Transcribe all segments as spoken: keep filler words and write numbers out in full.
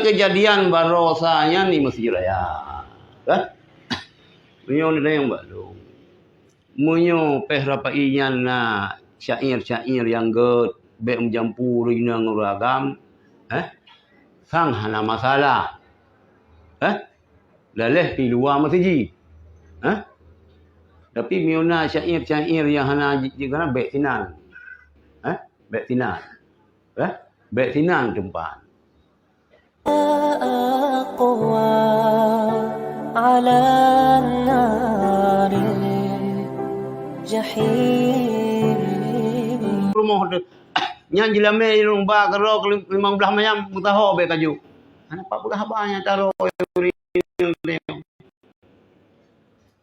Keujadian barosa nyan di Mesjid Raya. Kan? Meunyoe ni nyang bak lôn. Meunyoe péh rapai nyan na syair-syair nyang gét, bék meujampu ureueng inong ngon ureueng agam, eh? Sang hana masalah. Eh? Laléh pi luwa meuseujid. Eh? Tapi meunyoe na syair-syair nyang hana ji-, ji-, kana bék sinan. Eh? Bék sinan. Eh? Bék sinan teumpat. أقوى على النار الجحيم. Rumoh teuh. Nyan jilamé lôn ba keudroe limong blaih manyam meusaho bék kaju. Hana pat peugah haba nyang taro.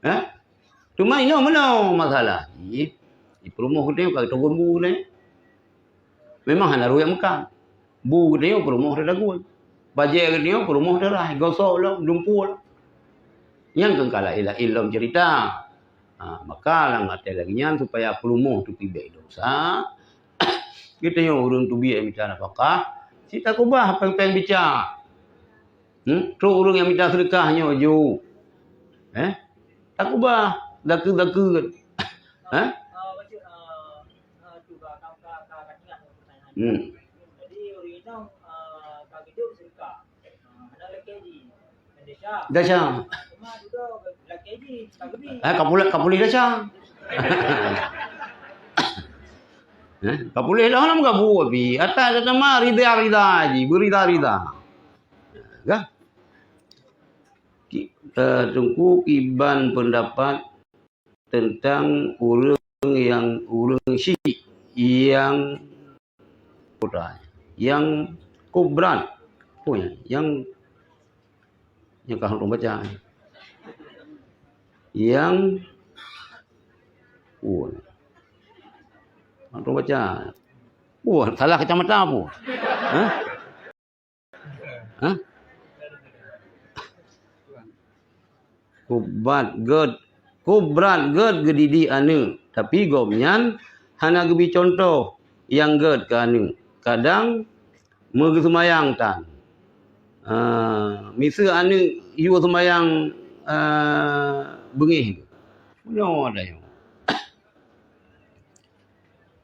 Ha? Cuma inoe meunoe masalah. Ih, di peurumoh geutanyoe ka teugon bu geutanyoe. Memang hana ruyek meukat. Bu geutanyoe peurumoh teudagon. Bajée geutanyoe peurumoh teurai, gosok lom, dumpul. Nyang keuh ka laén-laén lom ceurita. Ha, maka lam até lagée nyan supaya peurumoh teuh pih bék dosa. Geutanyoe ureuëng teubiet mita nafakah, cit takubah péng-péng bica. Hmm? Trok ureuëng nyang mita seudeukah nyoe ju. Eh? Takubah, zakeuet-zakeuet. Eh? Hmm. Desya. Eh, ka puléh, ka puléh desya. Eh, ka puléh dah lom ka bu abi. Ata kata ma rida-rida ji, berida-rida. Gah. Ki-, eh, Teungku kiban pendapat tentang ureuëng nyang, ureuëng syik nyang, nyang kubrat. Oh, nyang, nyang, nyang ka hana baca. Nyang, oh, hana baca. Oh, salah kacamata apa? Hah? Hah? Kubrat gét, kubrat gét geudidik aneuëk, tapi gobnyan hana geubi cuntoh nyang gét keu aneuëk. Kadang meugeuseumayang tan. Ah, miseue aneuëk yue seumayang, ah, beungéh. Nyoe ada nyoe.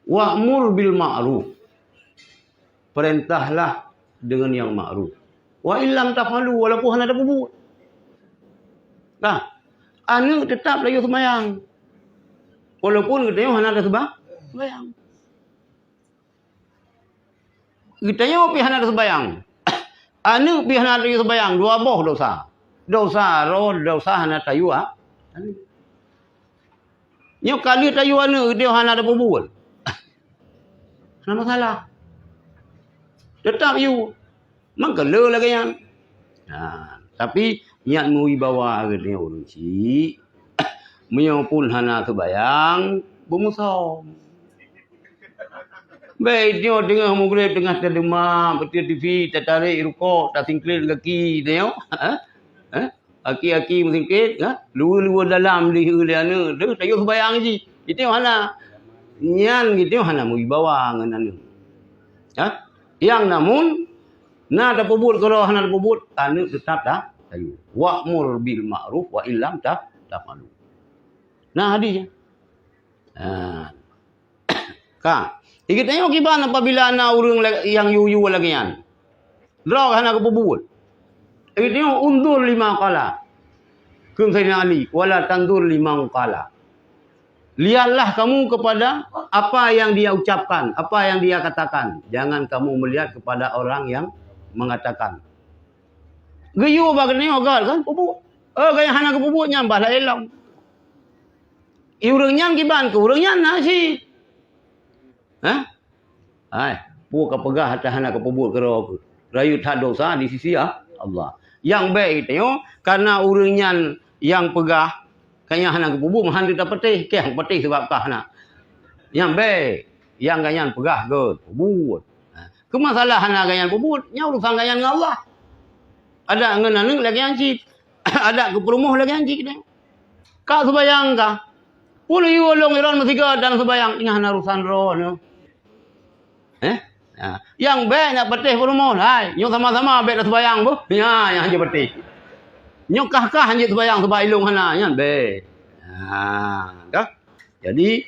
Wa'mur bil ma'ruf. Perintahlah dengan yang ma'ruf. Wa illam taf'alu, walaupun hana tapeubuet. Nah, aneuëk teutap laju seumayang. Walaupun geutanyoe hana taseuba-, seumayang. Geutanyoe pih hana taseumayang. Aneuëk pih hana tayue seumayang, dua boh dosa. Dosa roh, dosa hana tayue a-, aneuëk. Nyoe ka lheueh tayue aneuëk, geutanyoe hana tapeubuet. Hana masalah. Teutap yue. Mangkeu le lagée nyan. Nah, tapi nyan meuwibawa geutanyoe ureuëng chik. Meunyoe pun hana seubayang, beumusom. Bék nyoe teungoh mugreb, teungoh tadeuma, beutôi T V, tatarek rukok, tasingklet gaki nyoe. Eh? Eh? Aki-aki meusingklet, ha? Luweue-luweue dalam di lé aneuëk, deuh, tayue seubayang jih. Geutanyoe hana. Nyan geutanyoe hana meuwibawa ngon aneuëk. Ha? Nyang namun, na tapeubuet keudroe hana tapeubuet, aneuëk teutap ta-, tayue. Wa'mur bil ma'ruf wa illam ta-, taf'alu. Nah, hadis nyan. Ha. Ka. Geutanyoe kiban apabila na ureuëng la-, nyang yue-yue lagée nyan. Droe hana geupeubuet. Geutanyoe undur lima qala. Kheun Saidina Ali, "Wala tandur liman qala." Lihatlah kamu kepada apa yang dia ucapkan, apa yang dia katakan. Jangan kamu melihat kepada orang yang mengatakan. Geuyue bak geutanyoe göt kan, peubuet. Oh, gaya hana geupeubuet nyan bah laén lom. I ureuëng nyan kiban keu ureuëng nyan na cit. Hah? Hai, peue ka peugah ata hana geupeubuet keudroe keuh? Rayeuk that dosa di sisi, ah, Allah. Nyang bék geutanyoe, kareuna ureuëng nyan nyang peugah, ka nyang hana geupeubuet, meuhan teuta patéh, keh patéh sabab kah na. Nyang bék, nyang gobnyan peugah gét, peubuet. Ha, keu masalah hana gobnyan peubuet, nyan urusan gobnyan ngon Allah. Adak ngon aneuëk lagée nyan cit. Adak keu peurumoh lagée nyan cit. Ka seubayang ka. Ulôn yue lôn iron meusigoe dan seubayang, nyan hana urusan droeneuh. Eh? Ha, nyang bèk na patéh peurumoh, hai, nyoe sama-sama bèk na seubayang beuh. Nya, nyang hanjeuet patéh. Nyoe kah-kah hanjeuet seubayang sabab ilôn hana, nyan bèk. Ha, dah. Jadi,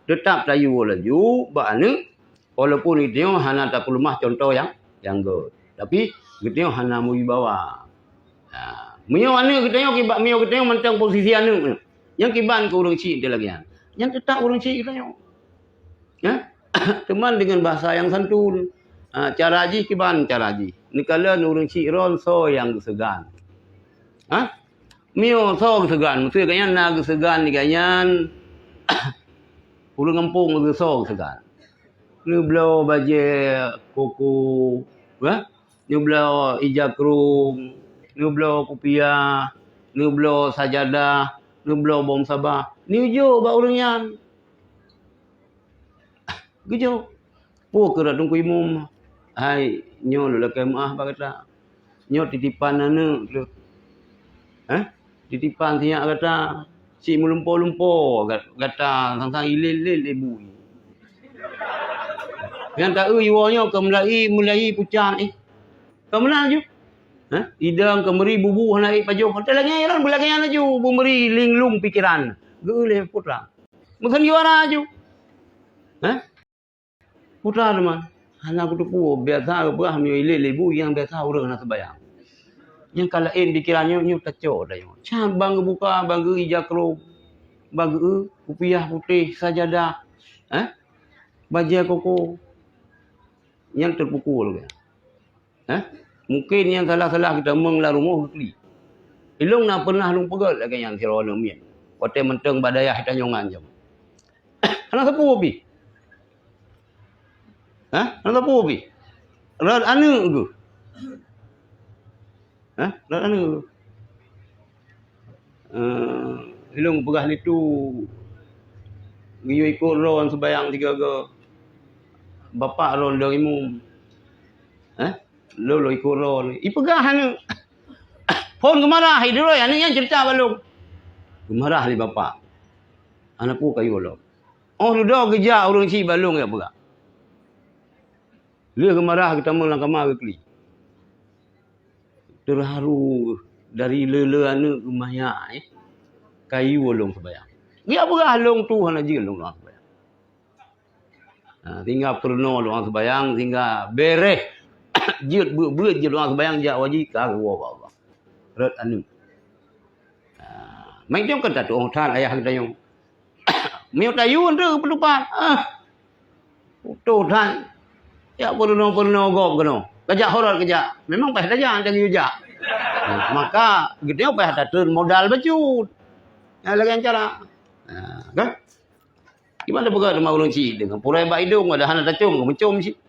teutap tayue laju bak aneuk, walaupun geutanyoe hana tapeuleumah cuntoh nyang, nyang göt. Tapi, geutanyoe hana meuwibawa. Ha, meunyoe aneuk geutanyoe kiban, meunyoe geutanyoe mantong posisi aneuk nyoe, nyang kiban keu ureueng chik teuh lagèe nyan. Nyan teutap ureueng chik geutanyoe. Ya? Teuma deungon bahasa nyang santun. Ha, cara jih kiban cara jih. Neukalon ureueng chik droen soe nyang geuseugan. Ha? Meunyoe soe geuseugan, meuseuti gobnyan na geuseugan di gobnyan ureueng gampông, soe geuseugan. Neubloe bajèe koko, ha? Neubloe ija krông, neubloe kupiah, neubloe sajadah, neubloe bom sabah. Neujok bak ureueng nyan. Geujok. Peue kheun Teungku Imum? Hai, nyoe lôn lakèe meu'ah bak gata. Nyoe titipan aneuk lôn. Hah? Titipan sinyak gata. Cit meulumpo-lumpo ga-, gata sang-sang ilét-lét lé bui. Nyang ta-eu jiwoe nyoe ka meulai, meulai pucat, eh. Ka meunan ju. Hah? Idang ka meuri bubu hana ék pajoh. Watèe lagèe nyan, beulagèe nyan laju, beumeuri linglung pikeran. Geu lé putra. Meukeun juara ju. Hah? Putra teuma, hana kuteupue, biasa geupeugah meunyoe ilét lé bui nyang biasa ureueng hana seubayang. Nyang ka laén pikeran nyoe, nyoe tacok tanyoe. Can ban geubuka, ban geu ija krông, ban geu kupiah putéh, sajadah, eh? Bajèe koko. Nyang teupukul. Hah? Mungken nyang salah-salah geutamong lam rumoh geuklik. Ilôn na pernah lôn peugöt lagèe nyan sidroe aneuk miet. Watèe mantong bak dayah tanyoe nyan jam. Hana sapeue pih. Hah? Hana sapeue pih. Rot aneuk geuh. Hah? Rot aneuk geuh. Eh, ilôn peugah nitu geuyue ikot droen seubayang sigoe-goe. Bapak droen dong imum. Hah? Lôn lôn ikot droen. Ipeugah aneuk. Phôn geumarah, idroe aneuk nyan ceurita bak lôn. Geumarah lé bapak. Hana peue kayue lom. Óh dudoe geujak ureueng chik bak lôn jak peugah. Lheueh geumarah geutamong lam kama geuklik. Teuharu dari le-le aneuk geumayak, eh. Kayue lôn seubayang. Geujak peugah lôn tu hana jeuet lôn doa seubayang. Ha, sehingga peurunoe doa seubayang, sehingga bèrèh jeuet beuet-beuet jeuet doa seubayang jak wajéb ka geuwoe bak Allah. Rot aneuk. Ha, mantong kan tatu'oh that ayah geutanyoe. Meunyoe tayue teuh peuteupat, ah, utoh that. Jak peurunoe-peurunoe gob keunoe. Kajak horot kajak. Memang paih tajak, tajak geuyue jak. Maka geutanyoe paih tatreun modal bacut. Nah, lagèe nyan cara. Nah, kan? Kiban tapeugah teuma ureueng chik deungon purèe bak idông, padahai hana tacôm, geumeucôm cit.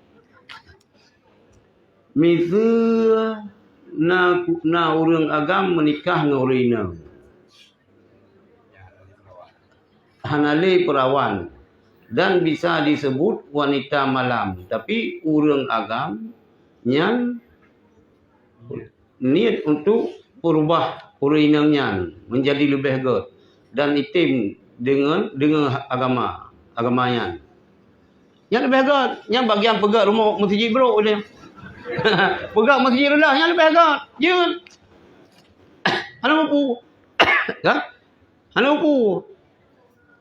Miseue na, na ureueng agam meunikah ngon ureueng inong. Hana lé peurawan dan bisa disebut wanita malam, tapi ureueng agam nyan niet untuk peurubah ureueng inong nyan menjadi leubeh gèt dan item deungon, deungon agama, agama nyan. Nyan leubeh gèt, nyan bagian peugèt rumoh meuseujid brôk nyan. Peugèt meuseujid reunah nyan leubeh gèt. Jeuet. Hana mampu. Kan? Hana mampu.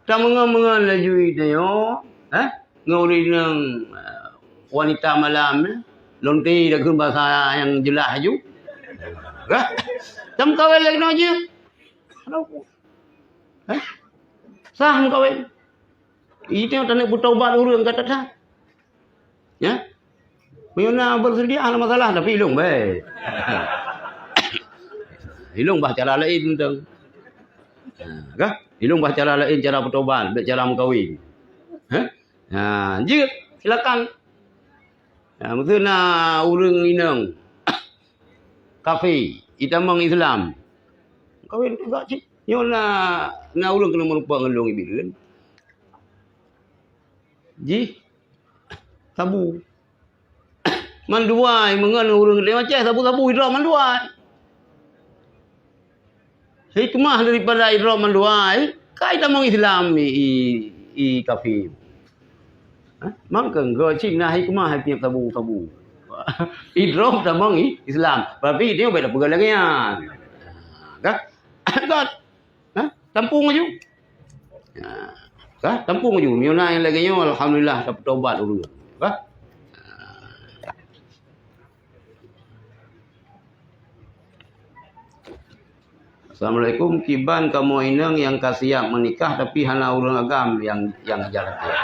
Tameungon-meungon laju tanyoe, eh? Ngon ureueng inong, eh, wanita malam, eh? Lonte dak kheun bahasa nyang jeulaih laju. Kan? Tameukawen lagèe nyoe jeuet. Hana mampu. Eh? Sah meukawen. Itu nyang taneuk peutobat ureueng ka that-that. Ya? Meunyoe na beuseudia hana masalah, tapi ilông bae. Ilông bah cara laén mantong. Ha, kah? Ilông bah cara laén, cara peutobat, bèk cara meukawen. Ha? Ha, jeuet, silakan. Ha, meuseu na ureueng inong kafé, itamong Islam. Kawen agak cit. Nyoe na, na ureueng keuneuk meurumpok ngon lôn ibilon. Jih, sabu. Mandua meungon ureueng di Aceh, sabu-sabu hidrop mandua. Hikmah daripada hidrop mandua, ka itamong Islam i, i, i kafé. Ha? Mangkeueng goe cit na hikmah hai tiep sabu-sabu. Idrob tamong i-, Islam. Tapi dia baik peugah lagèe nyan. Ka? Ka? Ha? Tampung aju. Ha. Ka? Tampung aju. Meunyoe na nyang lagèe nyoe, alhamdulillah, tapeutobat ureueng. Ka? Assalamualaikum, kiban kamoe inong nyang ka siap meunikah tapi hana ureueng agam nyang, nyang jak lakèe.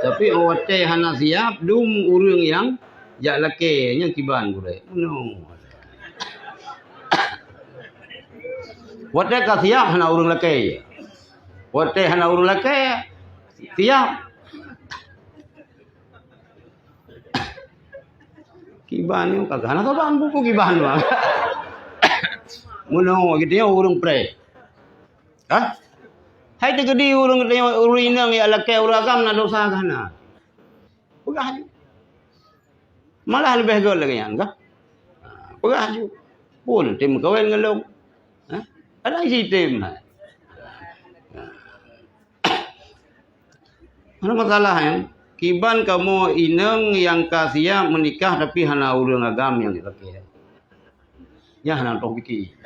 Tapi watèe hana siap, dum ureueng nyang jak lakèe, nyan kiban gurèe. Meunoe. Watèe ka siap, hana ureueng lakèe. Watèe hana ureueng lakèe, siap. Kiban nyoe ka hana saban buku kiban nyoe. Meunoe geutanyoe ureueng preh. Hah? Hai teukeudi ureueng geutanyoe ureueng inong jak lakèe ureueng agam na dosa ka hana. Peugah aju. Malah leubeh göt lagèe nyan ka. Peugah aju. Phon tem meukawen ngon lôn. Hah? Ada isi tem. Hana masalah nyan. Kiban kamoe inong nyang ka siap meunikah tapi hana ureueng agam nyang jak lakèe. Nyan hana toh pike.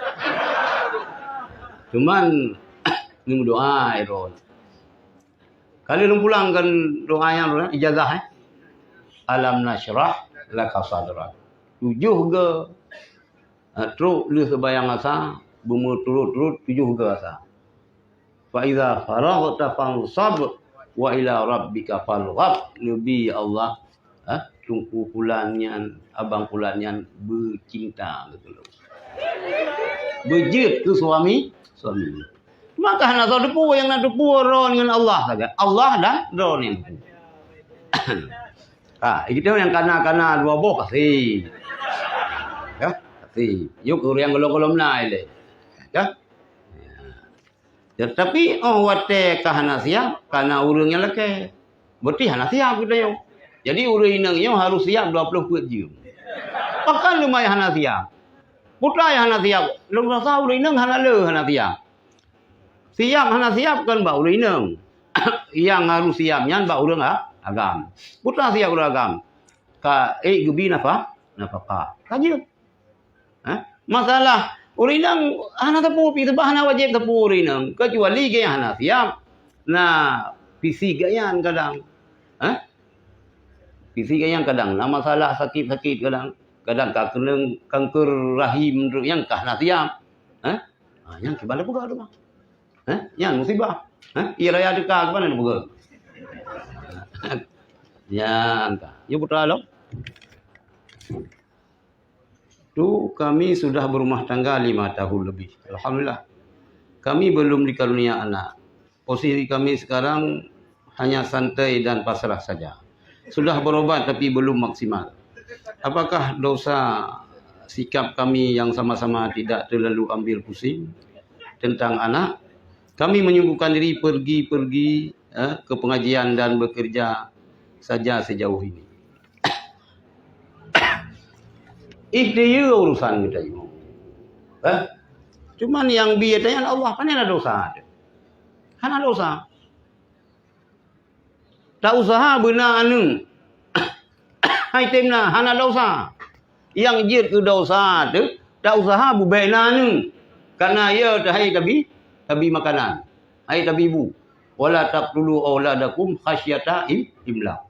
Cuman, ni meudoa, eh, droe. Ka lheueh lôn pulang kan doa nyan, eh, ijazah, eh. Alam nasyrah laka sadrak. Tujoh go, eh, trok lheueh seumayang asa, beumeuturot-turot tujoh go asa. "Fa iza faraghta fansab wa ila rabbika farghab." Neubi Allah, ha, Teungku Pulan nyan, Abang Pulan nyan beucinta keu lôn. Beujeuet keu suami, suami. Maka hana soe teupeu nyang na teupeu droe ngon Allah sagai. Allah dan droe nyan. Ha, itu nyang kana-kana dua boh kasih. Ya, kasih. Yuk ureueng golom-golom na ilèe. Ya. Ya, tapi óh watèe ka hana siap, ka na ureueng nyang lakèe. Berarti hana siap geutanyoe. Jadi ureueng inong nyoe harôh siap dua ploh peuet jeuem. Pakon teuma nyang hana siap? Peue nyang hana siap? Lôn rasa ureueng inong hana le hana siap. Siap hana siap kon bak ureueng inong. Nyang harôh siap nyan bak ureueng a-, agam. Peue siap ureueng agam? Ka ék geubi nafa-, nafakah. Ka jeuet. Ha? Masalah ureueng inong hana teupeu pi, seubab hana wajéb teupeu ureueng inong, keucuali gobnyan hana siap. Na fisik gobnyan kadang. Ha? Fisik gobnyan kadang na masalah sakit-sakit kadang. Kadang ka keunong kanker rahim, nyan ka hana siap. Ha? Ha, nyan kiban peugah tu mah. Ha? Nyan musibah. Ha? Ie raya teuka kiban peugah. Nyan ka. Yue putra lom. Tu kami sudah berumah tangga lima tahun lebih. Alhamdulillah. Kami belum dikarunia anak. Posisi kami sekarang hanya santai dan pasrah saja. Sudah berobat tapi belum maksimal. Apakah dosa sikap kami yang sama-sama tidak terlalu ambil pusing tentang anak? Kami menyibukkan diri pergi-pergi, eh, ke pengajian dan bekerja saja sejauh ini. Ih, dia urusan kita ini. Eh? Cuman nyang bi tanya Allah, pane na dosa? Hana dosa. Ta usaha beuna aneuk. Hai tem na, hana dosa. Nyang jeuet keu dosa teuh, ta usaha beubek na aneuk. Karena ia teuh hai tabi, tabi makanan. Hai tabi bu. Wala taqtulu auladakum khasyata im-, imlaq.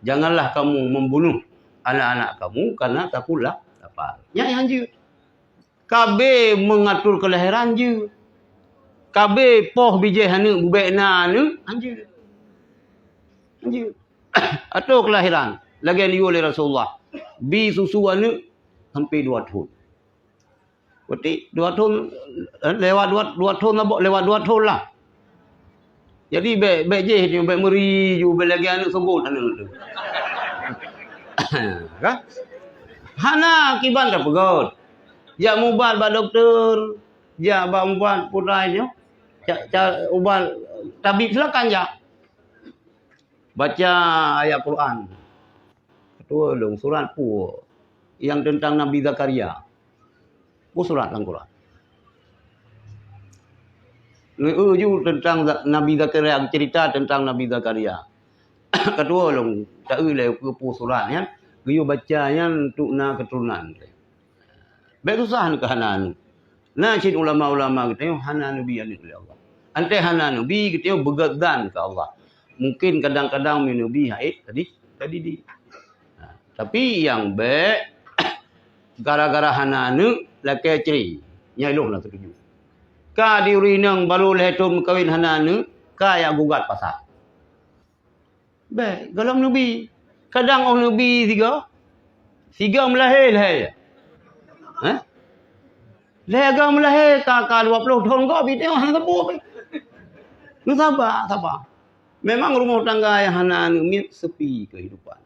Janganlah kamu membunuh anak-anak kamu karena takut la-, lapar. Nyan nyang jeuet. Ka abéh mengatur kelahiran jeuet. Ka abéh poh bijéh aneuk, beubek na aneuk, hanjeuet. Hanjeuet. Atau kelahiran, lagèe niyue lé Rasulullah. Bi susu aneuk sampai dua thon. Berarti dua thon, eh, lewat dua, dua thon lah, lewat dua thon lah. Jadi, bèk, bèk jéh ju, bèk meuri ju, bèk lagèe aneuk sogôt aneuk tu. Kan? Hana kiban ka peugöt. Jak mubat bak dokto, jak bak mubat putai nyoe. Jak, jak ubat tabib, silakan jak. Baca ayat Quran. Ketua lôn, surat peue? Yang tentang Nabi Zakaria. Peue surat lam Quran? Neu-eu ju tentang Za-, Nabi Zakaria, cerita tentang Nabi Zakaria. Keudua lôn taeu lé keu peue surat nyan, geuyue baca nyan untuk na keuturonan. Bék susah nyoe keu hana aneuk. Na cit ulama-ulama geutanyoe hana neubi aneuk lé Allah. Antée hana neubi geutanyoe beugot zan keu Allah. Mungkin kadang-kadang meuneubi hai tadi, tadi di. Nah, tapi nyang bék gara-gara hana aneuk lakée cre. Nyan lôn na setuju. Ka di ureueng inong baru lhée thon meukawen hana aneuk, ka jak gugat pasai. Bék, gohlom neubi. Kadang óh neubi sigoe, sigoe meulahé lhée. Hah? Lhée goe meulahé ka, ka dua ploh thon goe, bit nyoe hana saboh pih. Neusaba, saba. Memang rumoh tangga nyang hana aneuk miet seupi keuhidupan.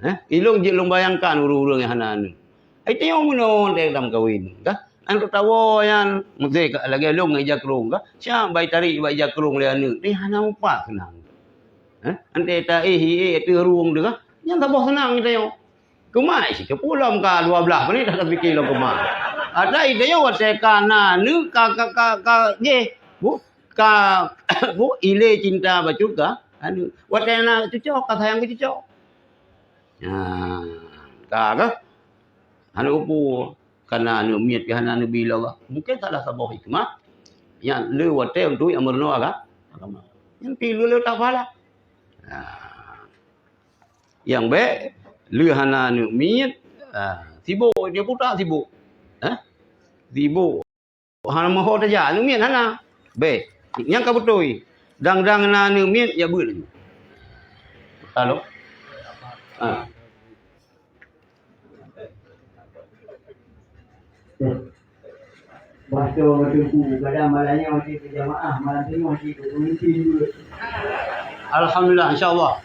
Hah? Ilôn jeuet lôn bayangkan ureueng-ureueng nyang hana aneuk. Ai tanyoe meunoe lé lam kawen, kah? Aneuk tawoe nyan, meusé ka lagée lôn ngon ija krông, kah? Siap bai tarék bak ija krông lé aneuk, nyan hana mupat seunang. Hah? Antée taéh, éh, ateueh rueng teuh, kah? Nyan saboh seunang tanyoe. Keumah cit, keu peue lom ka dua blaih menit dah tapike lom keumah. Ata tanyoe watée ka na aneuk, ka, ka, ka, ka, jéh, bu, ka, bu, ilée cinta bacut keu aneuk. Watée na cuco, ka sayang keu cuco. Nah, ka, kah? Hana geupeu, kana aneuk miet pih hana neubi lé Allah. Mungken salah saboh hikmah nyang le watée untuk nyang meurunoe aga-, agama. Nyan pih le-le tapahala. Nah. Nyang bék, le hana aneuk miet, ah, sibok, dia puta sibok. Hah? Sibok. Hana meuho tajak, aneuk miet hana. Bék. Nyang ka beutôi. Dang-dang na aneuk miet, ya beuet laju. Halo. Ha. Baca Teungku, kadang malam nyoe cit keu jamaah, malam teungoh cit keu peumimpin dulu. Alhamdulillah, insya Allah.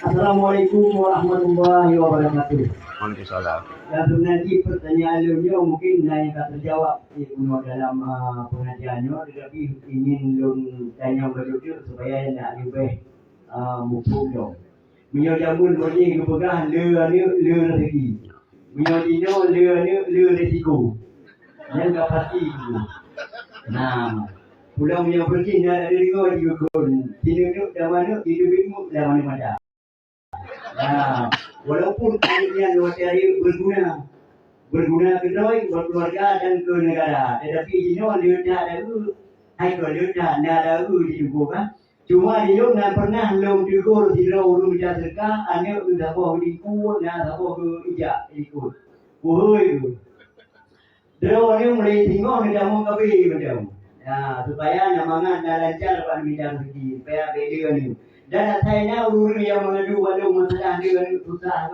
Assalamualaikum warahmatullahi wabarakatuh. Waalaikumsalam. Dan sebenarnya pertanyaan lôn nyoe mungkin na nyang ka terjawab di bunoe dalam, ah, pengajian nyoe, tetapi ingin lôn tanyong bacut supaya nak leubeh, ah, muphom lom. Meunyoe jameun Bro Jih geupeugah le aneuk le raseuki. Meunyoe jinoe le aneuk le resiko. Nyan ka pasti tu. Nah, pulang meunyoe Bro Jih na deungoe jigeukheun, jineuk dama neuk jiteubiet muet lam aneuk mata. Nah, walaupun aneuk nyan watée rayeuk beuguna, beuguna keu droe, buat keuluwarga dan keu neugara, tetapi jinoe le that daru, hai kon le that na daru jiteupeue kan. Cuma di lôn na pernah lôn teugor sidroe ureueng mita seudeukah, aneuk geuh saboh geudiku, na saboh geuh ijak diku. Puhôi geuh. Droeneuh mulai singoh neutamong KB mantong. Ya, supaya na mangat na lancar bak neumita rezeki, supaya bék le aneuk. Dan asai na ureueng nyang meungadu bak lôn masalah le aneuk susah,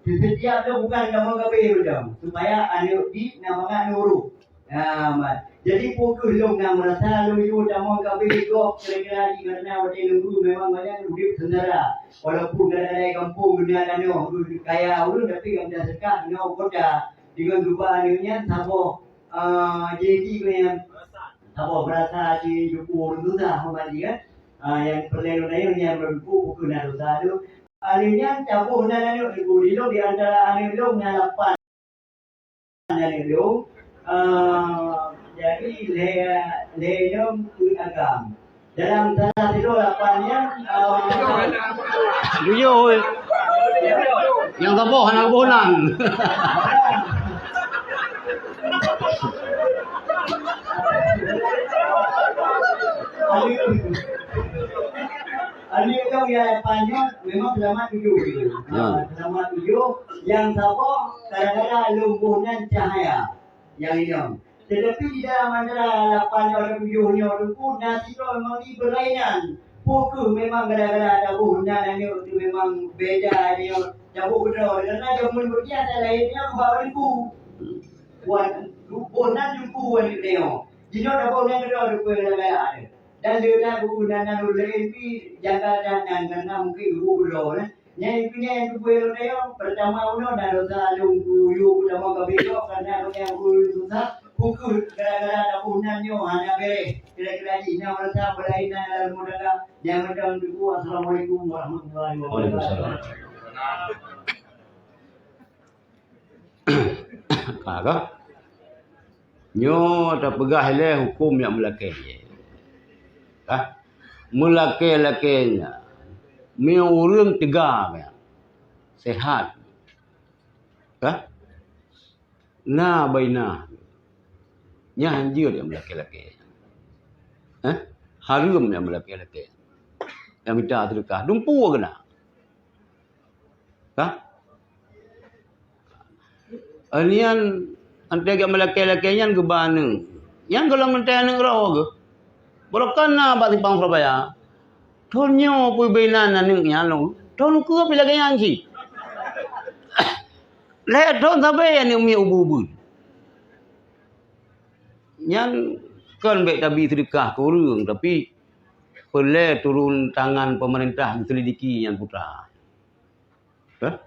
setiap lôn bukan tamong KB mantong, supaya aneuk jih na mangat neuurôh. Ha, mat. Jadi, peu kheueh lôn na meurasa lôn yue tamong KB gob kira-kira jih, karena watée lôn dulu memang banyak udép sengsara. Walaupun kadang-kadang gampông geunya tanoh, kaya ureueng, tapi geupeugah seukah nyoe kota. Deungon geuba aneuk nyan saboh, ah, jadi keu nyan saboh meurasa jih jukuk ureueng susah, umat jih kan. Ah, nyang peureulée lôn rayeuk nyan meureumpok bukon na dosa tu. Aneuk nyan saboh nan aneuk teungku, di lôn di antara aneuk lôn na lapan. Aneuk lôn, eh, jadi lhée, lhée nyoe peuet agam. Dalam salah sidroe lapan nyan, eh, tujoh. Nyang saboh hana boh nan. Aneuk, aneuk lôn nyang lapan nyoe memang seulamat tujoh. Ya. Ah, seulamat tujoh. Nyang saboh kadang-kadang lôn boh nan cahya. Nyang inong. Tetapi di dalam antara lapan nyoe atau tujoh nyoe teungku, na sidroe memang jibeurainan. Peu kheueh memang gara-gara taboh nan aneuk tu memang beda nyoe taboh keudroe. Karena jameun beureukiah that laén nyan bak teungku. Wan, boh nan teungku wan nyoe. Jinoe taboh nan keudroe teungku gara-gara aneuk. Dan le that buku nan, nan ulée pih jaga that nan, karena mungkin geubu uroe, eh. Nyang keunoe nyang teupeu lôn rayeuk, peurtama unoe na dosa lôn kuyue peutama kabeh gob, karena lôn nyang kuyue susah, peu kheueh gara-gara taboh nan nyoe hana beureh. Kira-kira jih nyang meurasa beurainan dalam rumah tangga. Nyang mantong teungku, assalamualaikum warahmatullahi wabarakatuh. Waalaikumsalam. Ka, ka? Nyoe tapeugah ilée huköm nyang meulakée. Ka? Meulakée-lakée nyan. Meunyoe ureuëng teuga, sehat, ka? Na baina. Nyan hanjeuet nyang meulakée-lakée. Hah? Hareuem nyang meulakée-lakée. Nyang mita seudeukah. Dumpeue keunan. Ka? Nyan, antai geumeulakée-lakée nyan geuba aneuëk. Nyan gohlom antai aneuëk droe geuh. Barokon na bak simpang Surabaya. Thon nyoe peubeunan aneuëk nyan lom. Thon keue pih lagée nyan cit. Lhée thon sabe aneuëk miet ubeut-ubeut. Nyan kon bék tabi seudeukah keu ureuëng, tapi peureulée turun tangan peumeurintah geuselidiki nyan putra. Hah?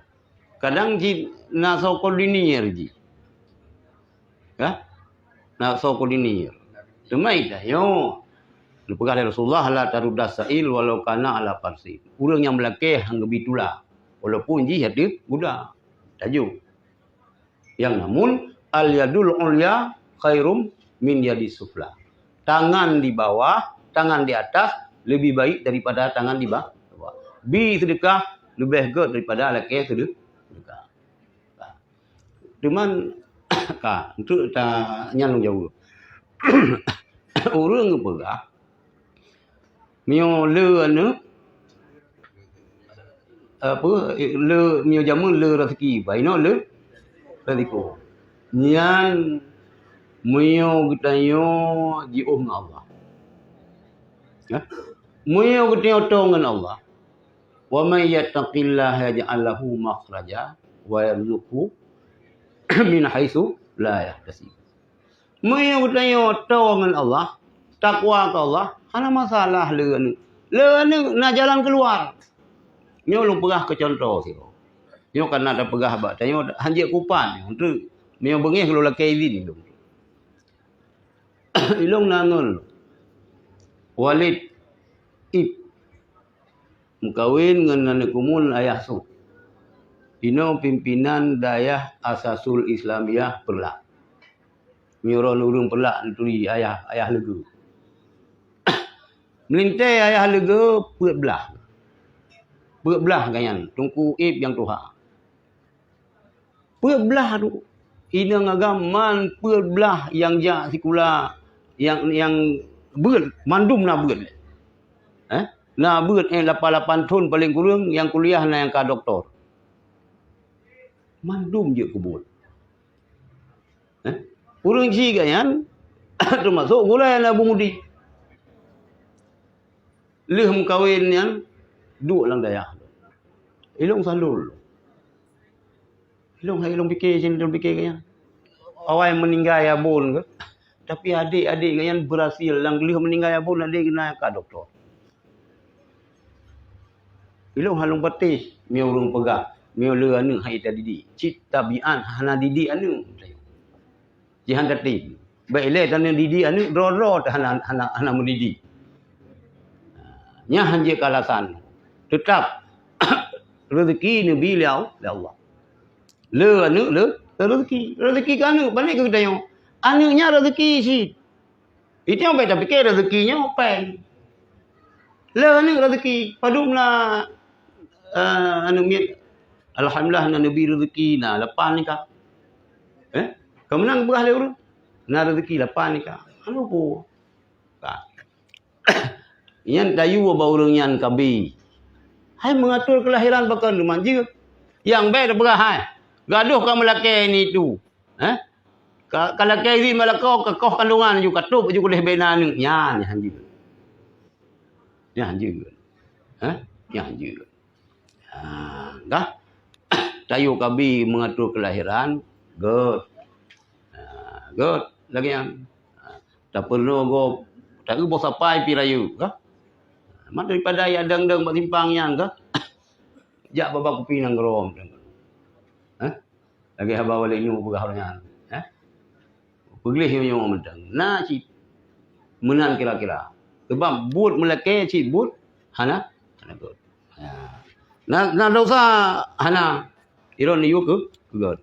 Kadang cit na soe koordinir jih. Hah? Na soe koordinir. Teuma tanyoe, neupeugah lé Rasulullah, "La taruddas sa'il walau kana ala farsin." Ureuëng nyang meulakée han geubi tula, walaupun jih ateueh guda. Tajuk. Nyang namun, "Al yadul ulya khairum min yadis sufla." Tangan di bawah, tangan di atas lebih baik daripada tangan di ba-, bawah. Bi seudeukah leubeh gét daripada lakée seude-, seudeukah. Cuman, ka, untuk ta-, nyan lôn jaweueb. Ureuëng geupeugah, meunyoe le aneuëk, apa, le, meunyoe jameun le raseuki, bah inoe le resiko. Nyan meunyoe geutanyoe jiôh ngon Allah. Ya? Meunyoe geutanyoe tô ngon Allah, "Wa may yattaqillaha yaj'al lahu makhraja wa yarzuqhu min haitsu la yahtasib." Meunyoe geutanyoe tô ngon Allah, takwa keu Allah, hana masalah le aneuëk. Le aneuëk na jalan keuluwa. Nyoe lôn peugah keu cuntoh sidroe. Nyoe ka na tapeugah bak tanyoe, hanjeuet kupat nyoe, treuk. Meunyoe beungéh lôn lakée idhin ilôn. Ilôn na ngon Walid Ib. Meukawen ngon aneuëk Umul Ayah Suk. Inoe pimpinan Dayah Asasul Islamiyah Peureulak. Meunyoe droeneuh ureuëng Peureulak neuturi Ayah, Ayah Leugeue. Meulintée Ayah Leugeue peuet blaih. Peuet blaih gobnyan, Teungku Ib nyang tuha. Peuet blaih tu. Inong agam man peuet blaih nyang jak sikula, nyang, nyang beuet, mandum na beuet. Eh? Na beuet, eh, lapan lapan thon paleng kureueng, nyang kuliah na nyang ka doktor. Mandum jeuet keu buet. Eh? Ureuëng chik gobnyan, teumasok gurée Abu Mudi. Lheueh meukawen nyan, duek lam dayah. Ilong salul. Ilong hai ilong pike, sien ilong pike gobnyan. Awai meuninggai abon geuh. Tapi adek-adek gobnyan berhasil, nyang lheueh meuninggai abon adek geuh na ka doktor. Ilong hana lôn patéh, meunyoe ureuëng peugah, meunyoe le aneuëk hai tadidik. Cit tabiat hana didik aneuëk. Jihan tatem. Bék ilée taneudidik aneuëk droe-droe hana, hana, hana meudidik. Nyan hanjeuet keu alasan. Teutap, rezeki neubi lé Allah, lé Allah. Le aneuëk le rezeki. Rezeki keu aneuëk, pané keu geutanyoe. Aneuëk nyan rezeki cit. Itu bék tapike rezeki nyoe péng. Le aneuëk rezeki, padum na, eh, aneuëk miet. Alhamdulillah na neubi rezeki na lapan nikah. Eh? Keumeunang beurah lé ureuëng. Na rezeki lapan nikah. Anu po. Ka. Nyan tayue bak ureuëng nyan kabi. Hai mengatur kelahiran pakon manjeuet. Nyang bék tapeugah hai. Gadoh ka meulakée ni tu. Eh? Ka, ka lakée idhin bak lakoe, ka koh kandongan ju, ka tôb ju keudeh bena aneuëk. Nyan, nyan hanjeuet. Nyan hanjeuet. Eh? Nyan hanjeuet. Ha, dah. Tayue kabi mengatur kelahiran, gét. Ha, gét lagée nyan. Ha, tapeurunoe gob, taeu boh sapai pi rayeuk, ka? Man daripada jak deng-deng bak simpang nyan, ka? Jak babah kupi nanggroe. Ha? Lagée haba Walid nyoe peugah awaknyan, eh? Peugleh nyoe-nyoe mantong. Na cit meunan kira-kira. Sebab buet meulakée cit buet hana, hana gét. Ya. Na, na desya hana. Ilôn yue keu, keu gét.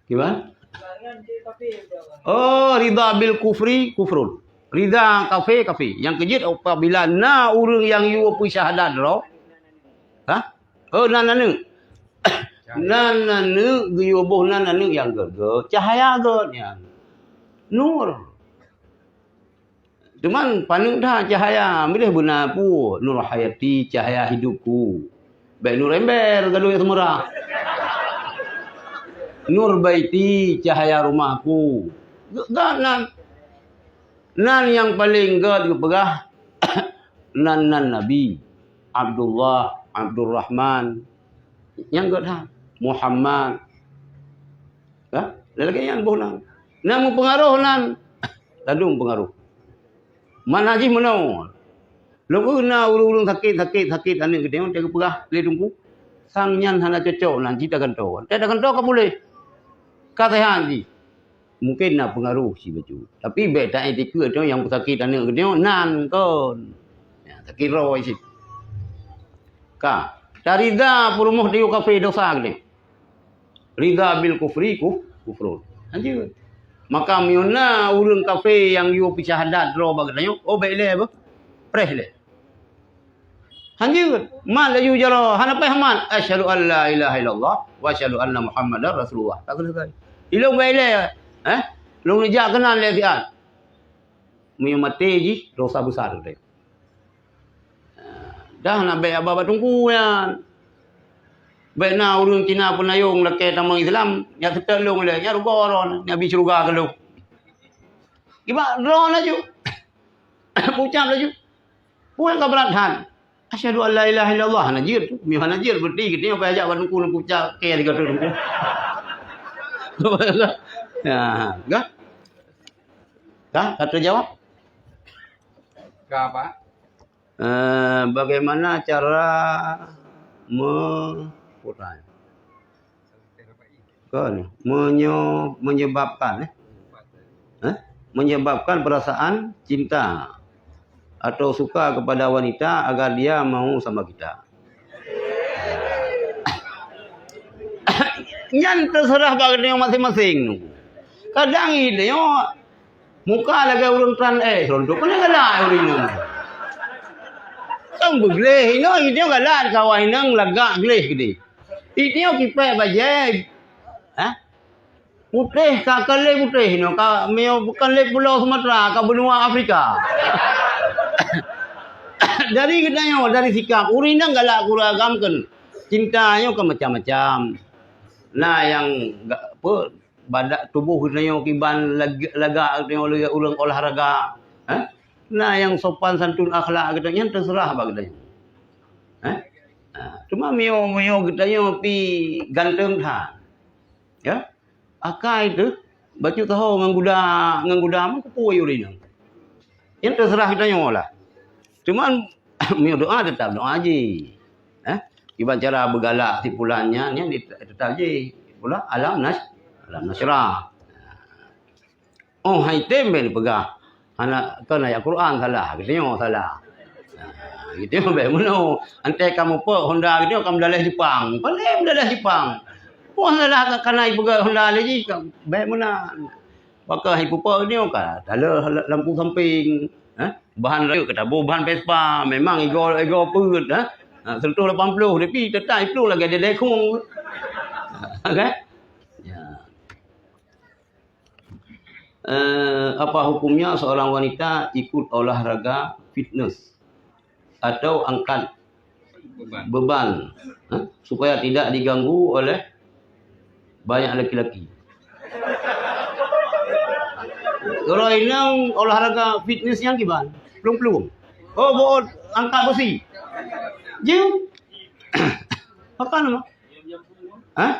Kiban? Oh, ridha bil kufri kufrun. Rida kafé, kafé. Nyang keujeuet apabila na ureuëng nyang yue peusyahadat droe, ha? Oh, nan aneuk. Nan aneuk geuyue boh nan aneuk nyang gét-gét, cahya gét nyan. Nur. Cuman paneuk that cahya, meudeh beuna peue, nur hayati, cahya hidupku. Bék nur ember gadôh seumurah. Nur baiti, cahya rumahku. Gét nan. Nan nyang paleng gét geupeugah nan, nan Nabi. Abdullah, Abdurrahman. Nyang gét that. Muhammad. Ha? Lagée nyan boh nan. Nan meupeungaroh nan. Ladum peungaroh. Mana jih meunoe. Lôn na ureuëng-ureuëng sakét, sakét, sakét aneuk geutanyoe, teupeugah lé teungku. Sang nyan hana cocok nan, cit tagantoe. Teugantoe ka puléh. Ka seuhat jih. Mungken na peungaroh sibacut. Tapi bék taiktikeuet nyang peusakét aneuk geutanyoe nan kon. Ya, sakét roh cit. Ka. Tarida peurumoh tiyup kafé dosa geutanyoe. Rida bil kufri kuf, kufrun. Hanjeuet. Maka meunyoe na ureuëng kafé nyang yue peusyahadat droe bak geutanyoe, oh bék lé beuh. Preh lé. Hanjeuet. Mat laju jaroe, hana payah mat. Asyhadu an la ilaha illallah wa asyhadu anna Muhammadar Rasulullah. Tak selesai. Ilong bék lé, eh? Lôn neujak keunan lé siat. Meunyoe maté jih, dosa besar teuh. Dah na bék haba bak teungku nyan. Bék na ureuëng Cina peunayong lakée tamong Islam, nyan seutôt lôn lé, nyan rugoe droe, nyan bi syeuruga keu lôn. Kiban droe laju. Peucab laju. Peue ka brat that. Asyhadu an la ilaha illallah, hana jeuet. Meunyoe hana jeuet, berarti geutanyoe payah jak bak teungku, teungku cak kée sigoe teungku. Ya, gah? Gah, ka teujawab? Ka, Pak. Eh, bagaimana cara me-, kan, menye-, menyebabkan, eh? Eh? Menyebabkan perasaan cinta atau suka kepada wanita agar dia mau sama kita. Nyan terserah bak geutanyoe masing-masing. Kadang geutanyoe muka lagée ureuëng tran éh, rontok keuneuk galak ureuëng nyoe. Kan beugleh inoe, geutanyoe galak kawan inong lagak gleh geude. Geutanyoe kipék bajée. Hah? Putéh ka, ka lé putéh nyoe, ka meunyoe bukan lé pulo Sumatera, ka benua Afrika. Dari geutanyoe, dari sikap ureuëng nyang galak keu ureuëng agam kan cinta nyoe ka macam-macam. Na nyang ga-, apa, badan tuboh geutanyoe kiban lag-, lagak geutanyoe lagée ureuëng olahraga. Eh? Na nyang sopan santun akhlak geutanyoe, nyan teuseurah bak geutanyoe. Eh? Ha, cuma meunyoe, meunyoe geutanyoe pi ganteng that. Ya? Akai teuh, bacut taho ngon guda, ngon guda meukeupui ureuëng nyan. Nyan teuseurah geutanyoe lah. Cuman, meunyoe doa, teutap doa jih. Eh? Kiban cara beugalak si pulan nyan, nyan di-, teutap jih. Pula alam nas-, alam nasyrah. Oh, hai tem ben peugah. Hana, kon ayat Quran salah, geutanyoe salah. Nah, geutanyoe bék meunoe. Antée ka mupok Honda geutanyoe ka meudaleh Jepang. Paleng meudaleh Jepang. Wah, salah ka, kana ipeugah Honda lé jih, ka bék meunan. Pakon hai pupok geutanyoe ka tala lampu samping, eh? Bahan rayeuk ka taboh bahan Vespa, memang igo, igo peuet, eh? Ha, seratus lapan puluh, tapi teutap iplueng lagée dedekong. Kan? Ya. Eh, apa hukumnya seorang wanita ikut olahraga fitness atau angkat Beban. Beban, eh, supaya tidak diganggu oleh banyak laki-laki? Kalau inong olahraga fitness nyang kiban, plueng-plueng. Oh, buet angkat besi. Jeuet. Apa nama? Hah?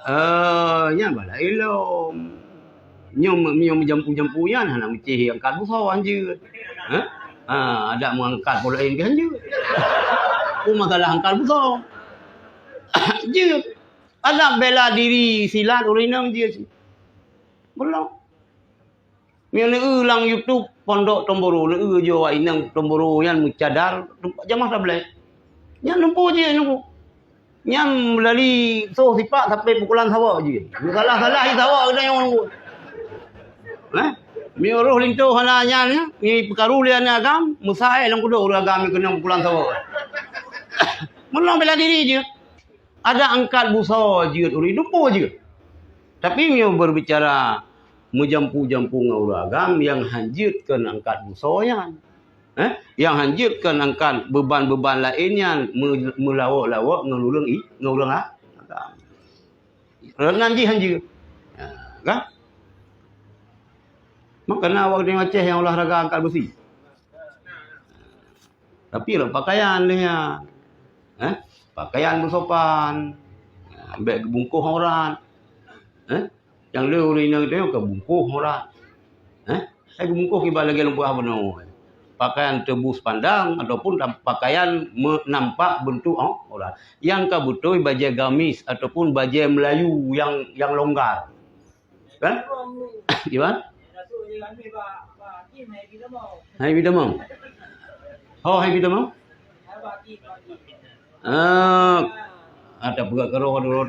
Eh, nyan bala ilom. Nyoe me-, nyoe meujampu-jampu nyan hana meucéh angkat busoe hanjeuet. Hah? Ha, adak meuangkat pue laén keu hanjeuet. Peue masalah angkat busoe? Jeuet. Adak bela diri silat ureueng inong jeuet. Belom. Meunyoe neueu lam YouTube Pondok Tomboro, neueu jo awak inong Tomboro nyan meucadar teumpat jamaah tablet. Nyan lumpu jih nunggu. Nyan meulali soh sipak sampai pukulan sawa jih. Salah-salah jih sawa keunan nyan nunggu. Eh? Meunyoe roh linto hana nyan, ya, meupeukaru lé aneuk agam, meusaék lam kudok ureuëng agam nyang keunong pulang sawoe. Meunoe bela diri jeuet. Ada angkat busoe jeuet ureuëng, dumpeue jeuet. Tapi meunyoe berbicara meujampu-jampu ngon ureuëng agam, nyang hanjeuet kon angkat busoe nyan. Eh? Nyang hanjeuet kon angkat beuban-beuban laén nyan, meu-, meulawok-lawok ngon ureuëng i-, ngon ureuëng a-, agam. Rot nyan jih hanjeuet. Ha, kan? Makana awak di Aceh nyang olahraga angkat beusi. Tapi rot pakaian lé nyan. Eh? Pakaian beusopan. Ha, bék geubungkôh aurat. Eh? Nyang le ureuëng inong itu nyang ka bungkôh aurat. Eh? Hai geubungkôh kiban lagée lumpah bunoe. Pakaian teubus pandang ataupun tam-, pakaian me-, nampak beuntuk au-, aurat. Nyang ka beutôi bajée gamis ataupun bajée Meulayu nyang, nyang longgar. Kan? Kiban? Hai bitamong. Ho, hai bitamong. Ah, ada peugah keroh dulu.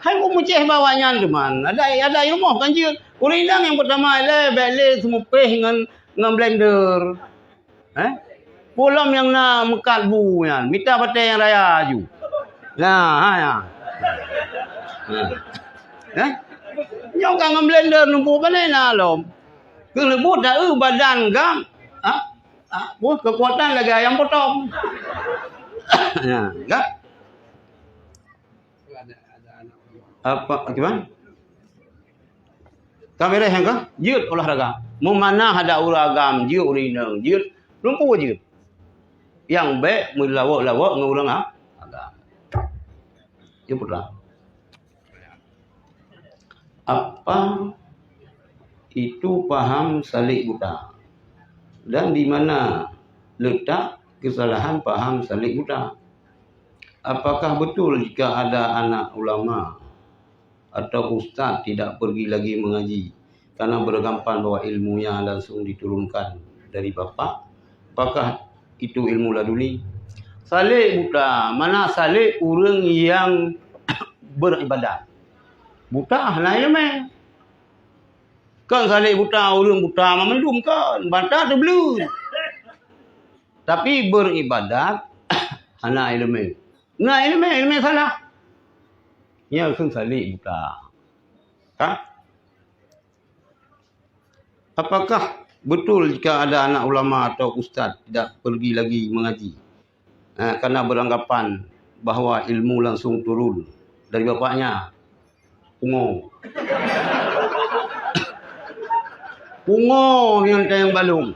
Hai ku meucéh bak awak nyan teuma. Ada, ada rumoh kan jeuet. Ureuëng inong nyang peutama lé, bék lé seumupéh ngon, ngon blender. Eh? Peue lom nyang na meukat bu nyan, mita batée nyang raya aju. Nah, ha, ya. Nah. Eh? Nyoe ka ngon blender numpuk pané na lom. Keuneubut dak eu badan gam. Ha? Ha? Boh keukuatan lagée ayam potong. Nah, gam. Apa, gimana? Ka beres nyang ka? Jeuet olahraga. Meumana hada ureuëng agam, jeuet ureuëng inong, jeuet lumpu jeuet. Nyang bék meulawok-lawok ngon ureuëng a-, agam. Jeuet putra. Apa itu paham salek buta? Dan di mana letak kesalahan paham salek buta? Apakah betul jika ada anak ulama atau ustaz tidak pergi lagi mengaji karena beranggapan bahwa ilmunya langsung diturunkan dari bapak? Apakah itu ilmu laduni? Salek buta, mana salek ureuëng nyang beribadat. Buta hana iéleumé. Kan salek buta, ureuëng buta mandum kan, mata teubleue. Tapi beribadat hana iéleumé. Na iéleumé, iéleumé salah. Nyan kheun salek buta. Kan? Apakah betul jika ada anak ulama atau ustaz tidak pergi lagi mengaji? Ha, karena beranggapan bahwa ilmu langsung turun dari bapaknya. Pungo. Pungo nyang tayang balong.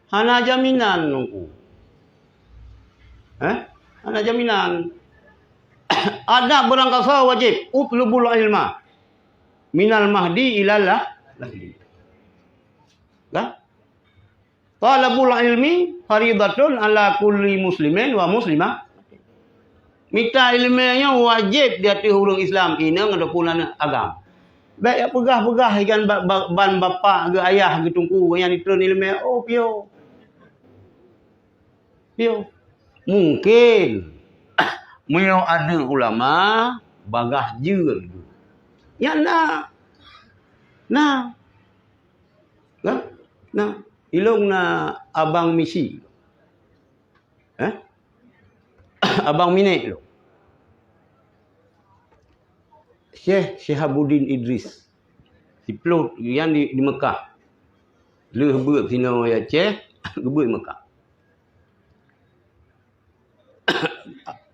Hana jaminan nungku. Eh? Hana jaminan. Adab beurangkasa wajéb, utlubul ilma minal mahdi ilal lah-, lahdi. Kan? Thalabul ilmi faridatun ala kulli muslimin wa muslimah. Mita iéleumé nyoe wajéb di ateueh ureuëng Islam, inong ataupun aneuk agam. Bék jak peugah-peugah ikan ba-, ba-, ban bapak geu ayah geu teungku nyang jitreun iéleumé, oh, piôh. Piôh. Mungken meunyoe aneuk ulama bagah jeuet. Nyan na. Na. Kan? Na. Ilong na abang misi. Eh? Abang minék lôn. Syekh Syihabuddin Idris. Siplôh nyan di, di Mekah. Lheueh beuet sinoe ya Syekh, geubeuet Mekah.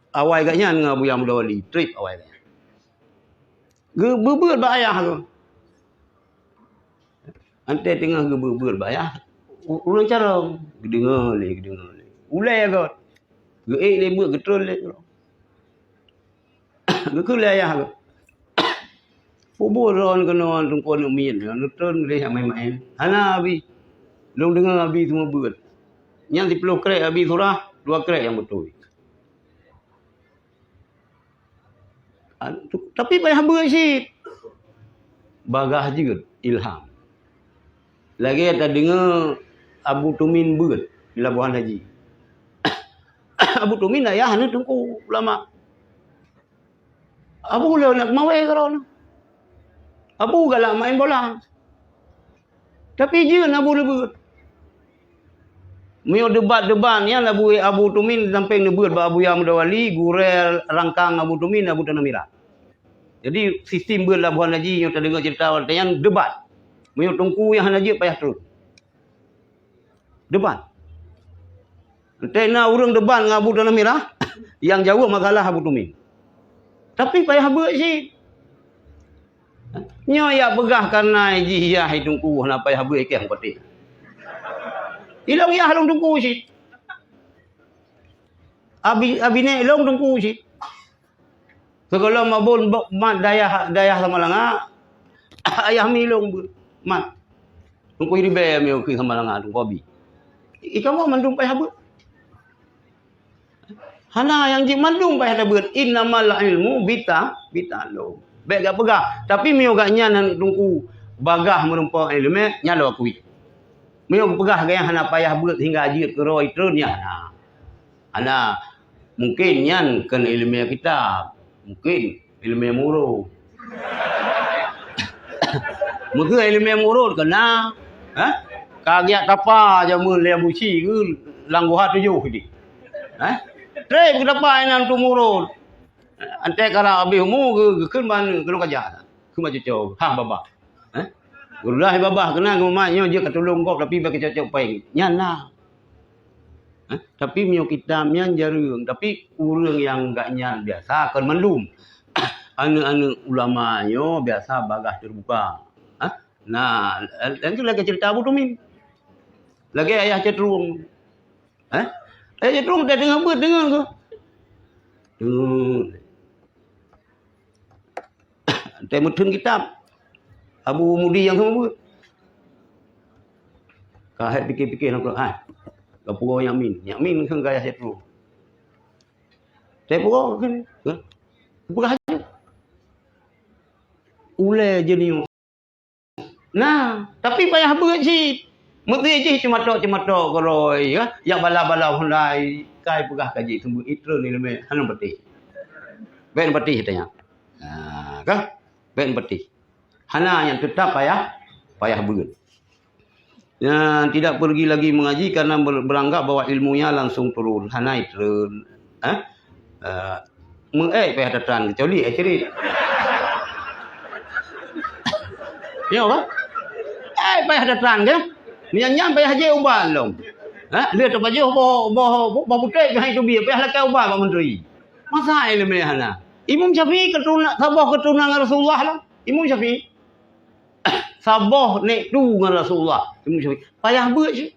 Awai gobnyan ngon Abuya Muda Wali, trép awai gobnyan. Geubeuet bak ayah geuh. Antée teungoh geubeuet bak ayah, u-, ureuëng carông, geudeungoe lé, geudeungoe lé. Ulée göt. Geuék lé beuet, geutreun lé. Geukheun lé ayah geuh. Peue buet droeneuh keunoe teungku aneuk miet nyoe, neutreun lé nyang maén-maén. Hana abi. Lôn deungoe abi seumeubeuet. Nyan siplôh krek abi surah, dua krek nyang beutôi. Tapi payah beuet cit. Bagah jeuet ilham. Lagée tadeungoe Abu Tumin beuet di Labuhan Haji. Abu Tumin ayah aneuk teungku ulama. Abu lôn nak mawé keudroe. Abu galak main bola. Tapi jeuet Abu neubeuet. Meunyoe debat-debat nyan Abu, Abu Tumin sampéng neubeuet bak Abuya Mudawali, gurée rangkang Abu Tumin, Abu Tanah Mirah. Jadi sistem beuet labuhan haji nyoe tadeungoe ceurita watée nyan debat. Meunyoe teungku nyang hana jeuet payah trön. Debat. Entah na ureuëng debat ngon Abu Tanah Mirah, nyang jaweueb masalah Abu Tumin. Tapi payah beuet cit. Nyoe jak peugah kareuna jih yah i teungku hana payah beuet ikeh meupatéh. Ilong yah lôn teungku cit. Abi, abi nek ilong teungku cit. Sigohlom abon mat dayah, dayah Samalanga, ayah mi ilong beuet mat. Teungku ribée mi keu Samalanga teungku abi. Ikamoe mandum payah beuet. Hana nyang jeuet mandum payah tabeuet. Innamal ilmu bita-, bita'allum. Bék gak peugah. Tapi meunyoe gak nyan teungku bagah meurumpok ileumé, nyan lôn akui. Meunyoe geupeugah gaya hana payah beuet sehingga jeuet keudroe itrön nyan hana. Hana. Mungkin nyan keu ileumé kitab. Mungkin ileumé murot. Mungkin ileumé murot keu na. Ha? Ka giat tapa jameun lé Abu Syi ke lam guha tujoh di. Ha? Trép geutapa inan tu murot. Anté karab habéh umu geu-, geukheun ban keunoe kajak. Keu macuco. Ha, babah. Ha? Geulah babah keunan geumat nyoe jeuet ka tulông gob tapi bak keucocok péng. Nyan na. Eh, tapi meunyoe kitab nyan jareueng, tapi ureuëng nyang gak nyan biasa kon mandum. Aneuëk-aneuëk ulama nyoe biasa bagah teubuka. Eh, nah, dan tu lagée ceurita Abu Tumin. Lagée Ayah Cetrueng. Eh? Ayah Cetrueng dah deungoe beuet deungoe ke? Deungoe. Teuh meutheun kitab. Abu Mudi nyang sama buet. Ka hai pikir-pikir lam Quran. Hai. Ka pugoe Yamin. Yamin kan gaya setu. Saya pugoe kan. Kan? Peugah aja. Ulée jeuniôh. Nah, tapi payah beuet cit. Meuti jih ceumatok-ceumatok keurôi, ya. Yak bala-bala hundai, kai peugah kaji seumbeuet itrön ileumé hana peutih. Bék peutih tanya. Nah, kah? Bék peutih. Hana nyang teutap payah, payah beuet. Ya, tidak pergi lagi mengaji karena ber-, beranggap bahwa ilmunya langsung turun. Hana itrön. Eh? Eh, meu-, eh, payah datang, kecuali, eh, ceri. Ya, apa? Eh, payah datang, ya. Nyan, nyan payah je ubat lom. Ha? Dia terpajoh boh, boh, boh, boh putéh, payah itu biar, payah lakée ubat bak menteri. Masa ileumé hana? Imam Syafi'i keturunan, saboh keturunan Rasulullah lah. Imam Syafi'i. Saboh nek tu ngon Rasulullah. Imam Syafi'i. Payah beuet cit.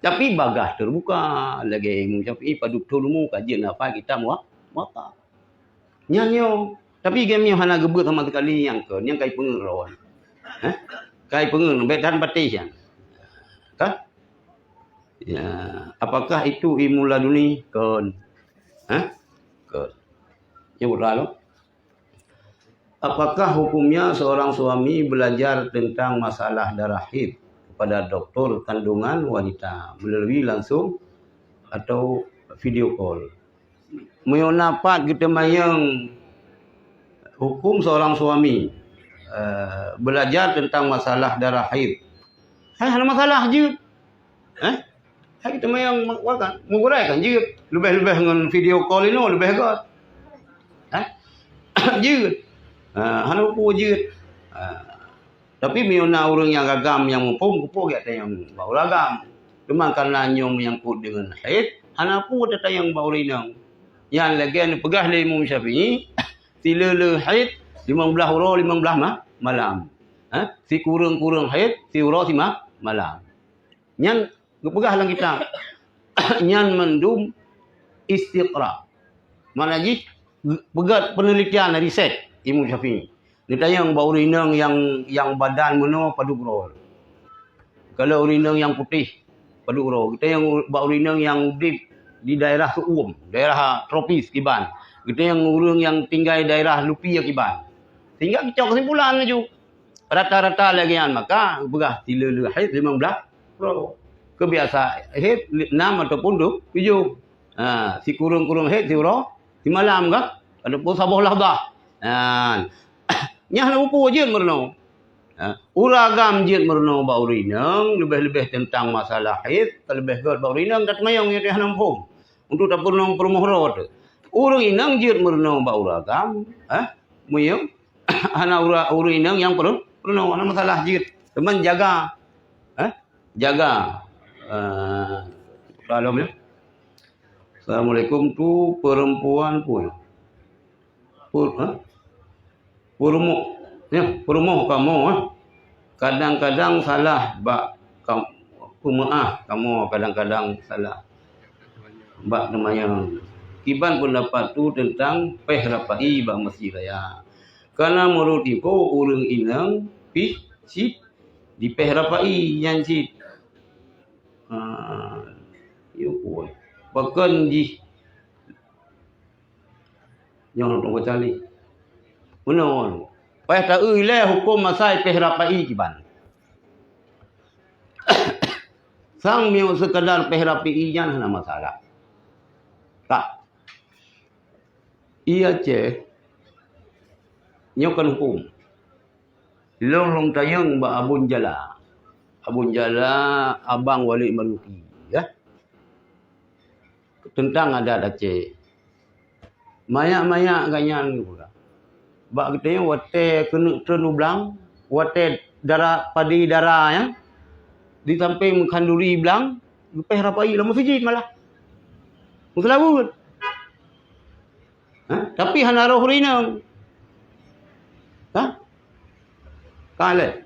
Tapi bagah teubuka lagée Imam Syafi'i padub thon umu ka jeuet hafai kitab Muwa-, Muwatta. Nyan nyoe. Tapi gém nyoe hana geubeuet sama sekali nyang kon, nyang kai peungeut droe. Hah? Kai peungeut, bék tan patéh nyan. Kan? Ya, apakah itu ilmu laduni? Kon. Hah? Kon. Nyoe beutôi lom. Apakah hukumnya seorang suami belajar tentang masalah darah haid kepada doktor kandungan wanita melalui langsung atau video call? Meunyoe na pat geuteumanyong hukum seorang suami, eh, belajar tentang masalah darah haid. Hai hana masalah jeuet. Eh? Hai geuteumanyong wa-, kan, meugurée kan jeuet. Leubeh-leubeh ngon video call inoe leubeh göt. Eh? Jeuet. Ha, hana peue jeuet. Ha. Tapi meunyoe na ureuëng nyang agam nyang muphom, keupeue geutanyoe bak ureuëng agam. Teuma kareuna nyoe meunyangkot deungon haid, hana peue tatanyong bak ureuëng inong. Nyan lagée neupeugah lé Imam Syafi'i, sileue-leue haid limong blaih uroe limong blaih ma-, malam. Ha? Sikureueng-kureueng haid siuroe sima-, malam. Nyan geupeugah lam kitab. Nyan mandum istiqra. Makna jih, peugét penelitian, riset Imam Syafi'i. Geutanyong bak ureuëng inong nyang, nyang badan meunoe padub uroe. Kalau ureuëng inong nyang putéh, padub uroe. Geutanyong bak ureuëng inong nyang udeb di daerah seuuem, daerah tropis kiban. Geutanyong ureuëng nyang tinggai daerah lupi kiban. Sehingga geucok kesimpulan laju. Rata-rata lagée nyan, maka geupeugah sileue-leue haid limong blaih uroe. Keubiasa haid li-, enam ataupun tu-, tujoh. Ha, sikureueng-kureueng haid siuroe simalam kah? Ataupun saboh lahzah. Ha. Nyan hana peue jeuet meurunoe. Ha, ureueng agam jeuet meurunoe bak ureueng inong, leubeh-leubeh teuntang masalah haid, ka leubeh gét bak ureueng inong, tateumanyong nyoe hana muphom. Untuk tapeurunoe peurumoh droe teuh. Ureueng inong jeuet meurunoe bak ureueng agam, ha? Meunyoe hana ureueng, ureueng inong nyang peurunoe, hana masalah jeuet. Teuma jaga, ha? Jaga. Eh, kalau ya. Assalamualaikum, tu perempuan pun. Pur, ha? Peurumoh, ya, peurumoh kamoe, ha? Kadang-kadang salah bak kam-, peumaáh kamoe, kadang-kadang salah bak teumanyong. Kiban pendapat tu tentang péh rapai bak Mesjid Raya. Karena menurut info, ureueng inong pih cit dipéh rapai nyan cit. Ha, yo kuat. Pakon jih Nyoe lôn baca lé. Meunoe, paih taeu ilée huköm asai péh rapai kiban. Sang meunyoe seukeudar péh rapai nyan hana masalah. Ka. Iya ceh. Nyoe kan huköm. Lôn lôn tanyong bak Abon Jala. Abon Jala, Abang Walid Maruki, ya. Teuntang adat Aceh. Manyak-manyak gobnyan geupeugah. Bak geutanyoe watée keuneuk treun u blang, watée dara padi dara nyan, di sampéng meukhanduri blang, geupéh rapai lam meuseujid malah. Meuseulaweuet. Ha? Tapi hana roh ureueng inong. Ha? Ka lé.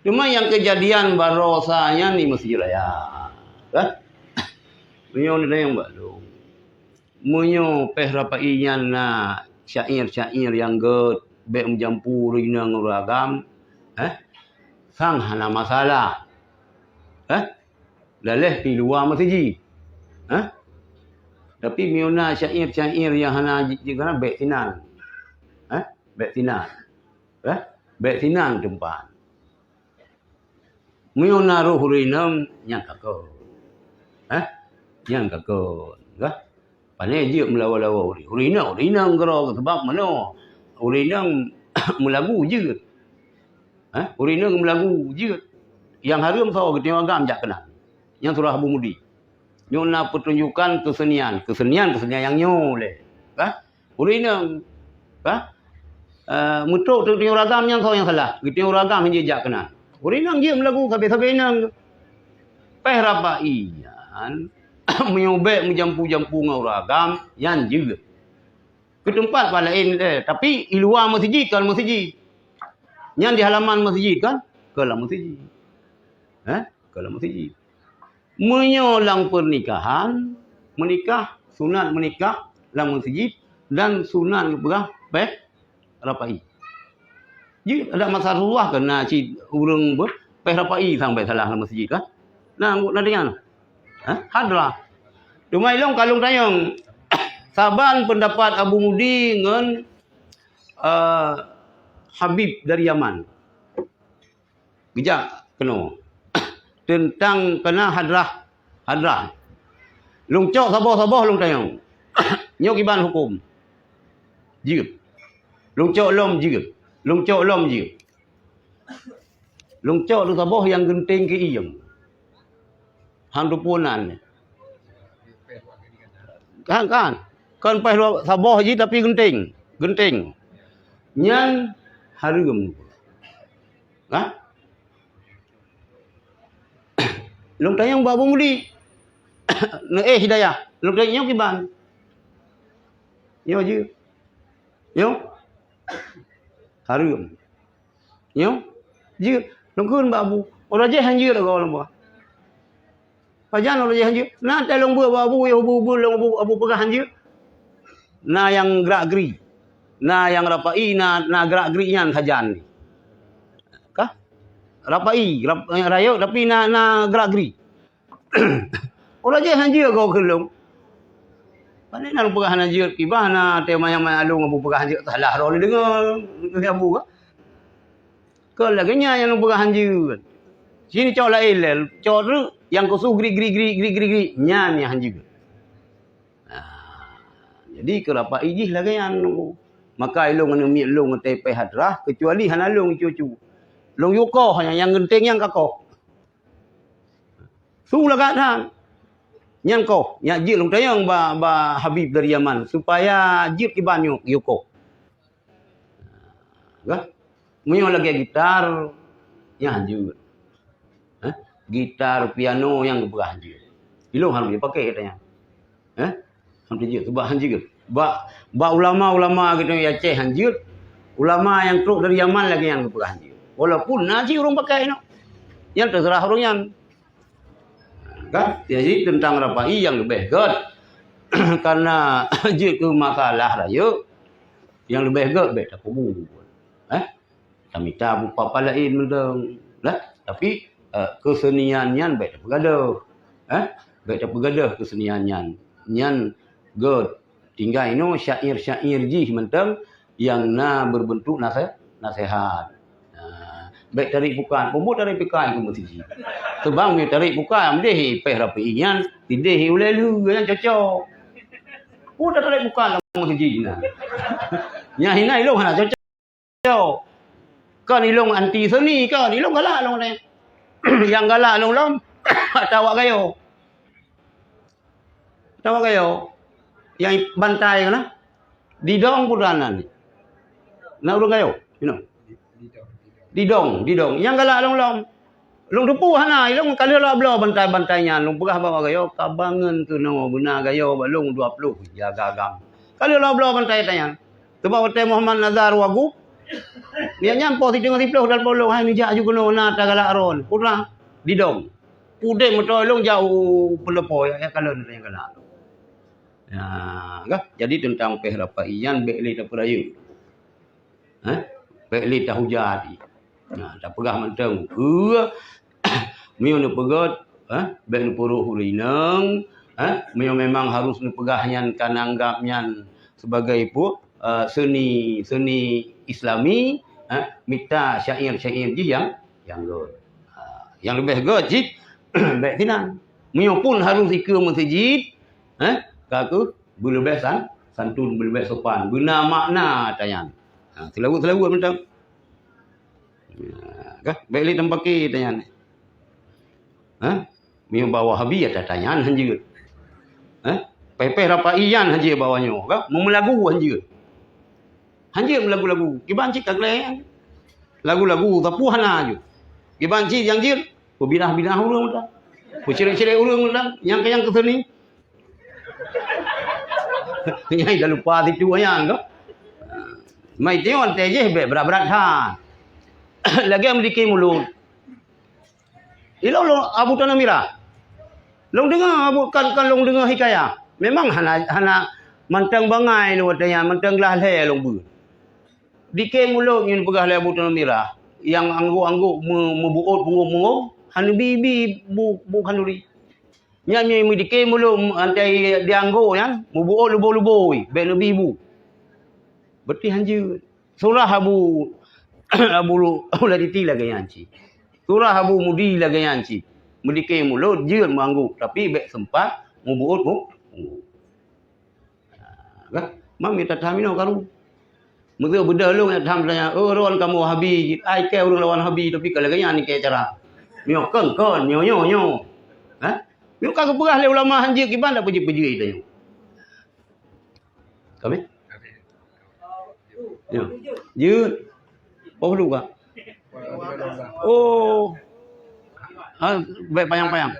Cuma nyang keujadian barosa nyan di Mesjid Raya. Ha? Meunyoe ni nyang bak lôn. Meunyoe péh rapai nyan na syair-syair nyang gét, bék meujampu ureueng inong ngon ureueng agam, eh? Sang hana masalah. Eh? Laléh di luwa meuseujid. Eh? Tapi meunyoe na syair-syair nyang hana ji-, ji-, kana bék sinan. Eh? Bék sinan. Eh? Bék sinan teumpat. Meunyoe na roh ureueng inong, nyan ka kon. Eh? Nyan ka kon. Ka? Pane jeuet meulawa-lawa ureueng. Ureueng inong, ureueng inong keudroe, sabab meunoe. Ureueng inong meulagu jeuet. Eh? Ureueng inong meulagu jeuet. Nyang hareuem soe, geutanyoe agam jak keunan. Nyang surah Abu Mudi. Nyoe na peutunjukan keusenian. Keusenian, keusenian nyang nyoe lé. Ka? Ureueng inong, ka? Eh, meutrok teungoh ureueng agam nyan soe nyang salah? Geutanyoe ureueng agam han jijak keunan. Ureueng inong jeuet meulagu sabe-sabe inong. Péh rapai nyan, meunyoe bék meujampu-jampu ngon ureueng agam, nyan jeuet. Keu teumpat pat laén, eh, tapi i luwa meuseujid kon meuseujid. Nyan di halaman meuseujid kon? Kon lam meuseujid. Eh? Kon lam meuseujid. Meunyoe lam pernikahan, meunikah, sunat meunikah lam meuseujid dan sunat geupeugah péh rapai. Jeuet adat masa Rasulullah kan na cit ureueng beu-, péh rapai sang bék salah lam meuseujid kan? Na anggota na deungon. Ha? Hadrah. Cuma ilong kalong tanyong. Saban pendapat Abu Mudi ngon, eh, Habib dari Yaman. Geujak keunoe. Teuntang kana hadrah, hadrah. Lôn cok saboh-saboh lôn tanyong. Nyoe kiban huköm. Jeuet. Lôn cok lom jeuet. Lôn cok lom jeuet. Lôn cok lôn saboh nyang geunteng keu iem. Han teupeue nan. Kan, kan. Kan paih lom saboh jih tapi geunteng. Geunteng. Nyan hareuem. Hah? Lôn tanyong bak Abu Mudi. Neuéh Hidayah. Lôn tanyong kiban. Nyoe jeuet. Nyoe. Hareuem. Nyoe. Jeuet. Lôn kheun bak Abu. Uroe jih han jeuet lagoe lôn peugah. Pajan uroe jih han jeuet. Na teuh lôn beuet bak Abu, ya Abu, Abu, lôn Abu, Abu peugah han jeuet. Na nyang grak-gri. Na nyang rapai, na, na grak-gri nyan sajan. Kah? Rapai, rap-, rayeuk tapi na, na grak-gri. Uroe jih han jeuet goe keu lôn. Pane na lôn peugah hana jeuet, kiban na teuh manyang-manyang lôn Abu peugah han jeuet, salah droe lôn deungoe, keu Abu ka. Kon lagèe nyan nyang lôn peugah han jeuet. Sini cok laén lé, cok treuk nyang khusos gri, gri, gri, gri, gri, gri. Nyan nyang han jeuet. Nah, jadi keu rapai jih lagèe nyan. Maka ilong aneuk miet long ngon tai pèh hadrah, keucuali hana long cucu. Long yukoh nyang, nyang geunteng nyang kakoh. Su lagak that. Nyang koh, nyak jeuet long tanyong ba, ba Habib dari Yaman, supaya jeuet kiban nyoe yukoh. Gah? Meunyoe lagèe gitar, nyan hanjeuet. Hah? Gitar, piano nyang geupeugah hanjeuet. Ilong harôh jipaké, katanya. Hah? Hanjeuet, sebab hanjeuet. Bak, bak ulama-ulama geutanyoe Aceh hanjeuet, ulama nyang trok dari Yaman lagèe nyan geupeugah hanjeuet. Walaupun na cit ureueng pakai inoe. Nyan teuseurah ureueng nyan. Kan? Jadi teuntang rapai nyang leubeh gèt. Karena jeuet keu masalah rayeuk, nyang leubeh gèt bèk tapeubuet. Eh? Tamita bupa laén mantong. Lah, tapi, eh, keusenian nyan bèk tapeugadôh. Eh? Bèk tapeugadôh keusenian nyan. Nyan gèt. Tinggai inoe syair-syair jih mantong nyang na berbentuk nase-, nasehat. Nah, bèk tarék pukan. Peue buet tarék pukan keu meuseujid? Teubang meunyoe tarék pukan, meudeh pèh rapi nyan, sideh ulèe lheueh nyan cocok. Peue tarék pukan lam meuseujid nyan? Nyan hina ilong hana cocok. Kon ilong anti seni, kon ilong galak lom nyan. Nyang galak lom-lom, ata awak gayo. Ata awak gayo. Nyang bantai kana. Didong pun na ni. Na ureueng gayo, you know. Didong, didong. Nyang galak lom-lom. Lôn teupeu hana, ilong ka lheueh lôn bloe bantai-bantai nyan, lôn peugah bak awak gayo, ka bangeun keunoe beuna gayo bak lôn dua ploh jaga agam. Ka lheueh lôn bloe bantai tanyan. Teuma watèe Muhammad Nazar Wagub, nyan nyan poh siteungoh siploh dan polong hai neujak aju keunoe na tagalak ron. Putra, didong. Udeb meutoe lôn jak u peuleupoi, ya kalon nyang galak. Ya, gah. Jadi teuntang pèh rapai nyan bèk lé tapeurayeuk. Eh, bèk lé tahujat. Nah, tapeugah mantong, "Eue, meunyoe neupeugèt, eh, bèk neupeurôh ureueng inong, eh, meunyoe memang harus neupeugah nyan ka neuanggap nyan sebagai pu-, eh, seni, seni Islami, eh, mita syair-syair jih nyang, nyang gèt. Ah, nyang leubeh gèt cit, bèk sinan. Meunyoe pun harus ikeue meuseujid, eh, ka keuh beuleubeh san-, santun, beuleubeh sopan, beuna makna ata nyan." Ha, seulaweuet-seulaweuet mantong. Ha, kah? Bèk lé tampaké ata nyan. Ha? Meunyoe bak Wahabi ata nyan hanjeuet. Ha? Pèh-pèh rapai nyan hanjeuet bak awak nyoe, kah? Meulagu hanjeuet. Hanjeuet meulagu-lagu. Kiban cit ka gleh. Lagu-lagu, tapi hana jeuet. Kiban cit nyang jeuet, peubidah-bidah ureueng mantong. Peucrek-crek ureueng mantong. Nyang ka nyang keu seni. Nyang dah lupa situ nyan tu. Mai teuh watèe jih bèk brat-brat that. Lagèe meudike mulod. Ilong lôn Abu Tanah Mirah. Lôn deungö Abu, kan, kan lôn deungö hikayah. Memang hana, hana mantong bangai lôn watèe nyan, mantong glah lhèe lôn beuet. Dike mulod nyang peugah lé Abu Tanah Mirah, nyang anggôk-anggôk meu-, meubuet punggông-punggông, hana bi-bi bu, bu khanduri. Nyan nyang meudike mulod antai dianggô nyan, meubuet lubô-lubô, bèk neubi bu. Berarti hanjeuet. Surah Abu, Abu Lu-, Abu Laditi lagèe nyan cit. Surah Abu Mudi lagèe nyan cit. Meudike mulod jeuet meuanggôk, tapi bèk sempat meubuet bu. Kan? Mam mita tham inoe karu. Meuseu beudôh lôn nyang tham tanya, "Oh, ron kamoe Wahabi." Ai kèe ureueng lawan Wahabi, tapi ka lagèe nyan ikèe cara. Nyoe kon, kon, nyoe, nyoe, nyoe. Ha? Nyoe ka geupeugah lé ulama hanjeuet kiban dak peujeuet-peujeuet tanyoe. Kami? Ya. Jeuet. Oh, lu ka. Oh. Ha, bèk panyang-panyang.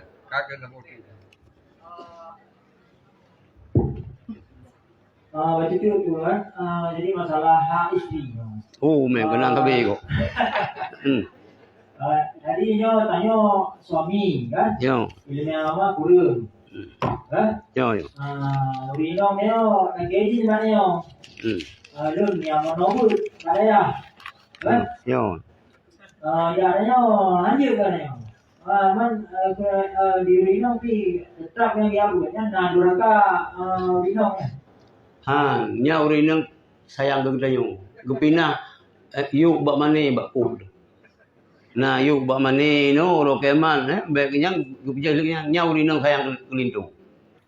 Ah, bacut tu, tu, eh. Ah, jadi masalah hak isteri. Oh, meh, keunan sabe kok. Hmm. Ah, jadi nyoe tanyoe suami, kan? Yo. Ileumèe agama kureueng. Hmm. Kan? Yo, yo. Ah, ureueng inong nyoe, nak gaji di mana nyoe? Hmm. Ah, lôn nyang mau nobut, kat dayah. Kan? Yo. Ah, ya, nyoe, lanjut kan nyoe. Ah, man, eh, ke, eh, di ureueng inong pi teutap nyang geujaweueb nyan na duraka, eh, ureueng inong nyan. Ha, nyan ureueng inong sayang keu geutanyoe. Geupinah, eh, yôk bak mané bak pôn. Na yôk bak mané nyoe uroe kiamat, eh, bèk nyang geupeujeuet lé nyan, nyan ureueng inong sayang keu, keu linto.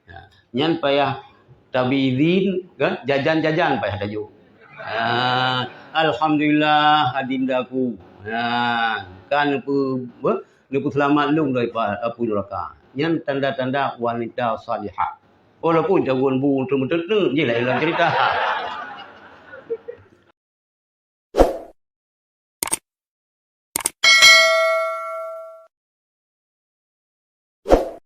Ya, nyan payah tabi idhin, kan? Jajan-jajan payah tajôk. Ah, alhamdulillah adindaku. Ah, kan pu, pu, neupeuseulamat lôn daripada api neuraka. Nyan tanda-tanda wanita salihah. Walaupun jagoe bu untuk meuteuteuek, jih laén cerita.